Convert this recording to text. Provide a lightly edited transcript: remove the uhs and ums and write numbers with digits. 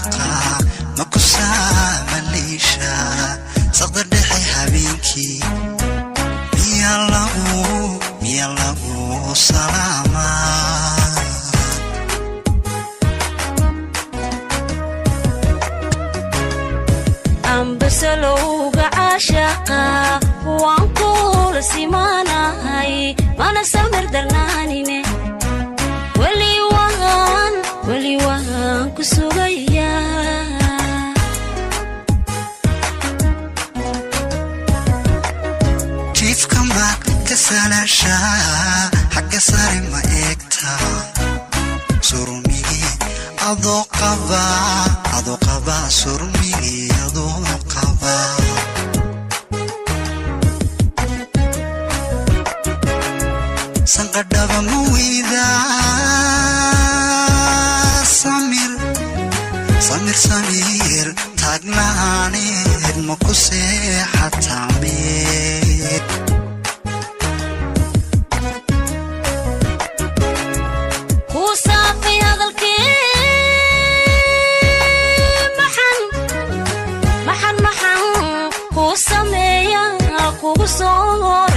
Caashaqa ma ku saamaliisha saqda dhexe habeenkii? Miyaa lagu salaamaa? Ambasalowga caashaqa waan kula simaanahay, mana samir darnaanine, weli waan, weli waan ku sugayaa. Jiifka maad ka salaashaa? Xagga sare ma eegtaa? Surmigii adoo qaba, adoo qaba, surmigii adoo qaba. Sanqadhaba ma weydaa? Samir, samir, samir taagla'aaneed ma ku seexataa meed? Kuu saafay hadalkii, maxan, maxan, maxan kuu sameeya kugu soo hor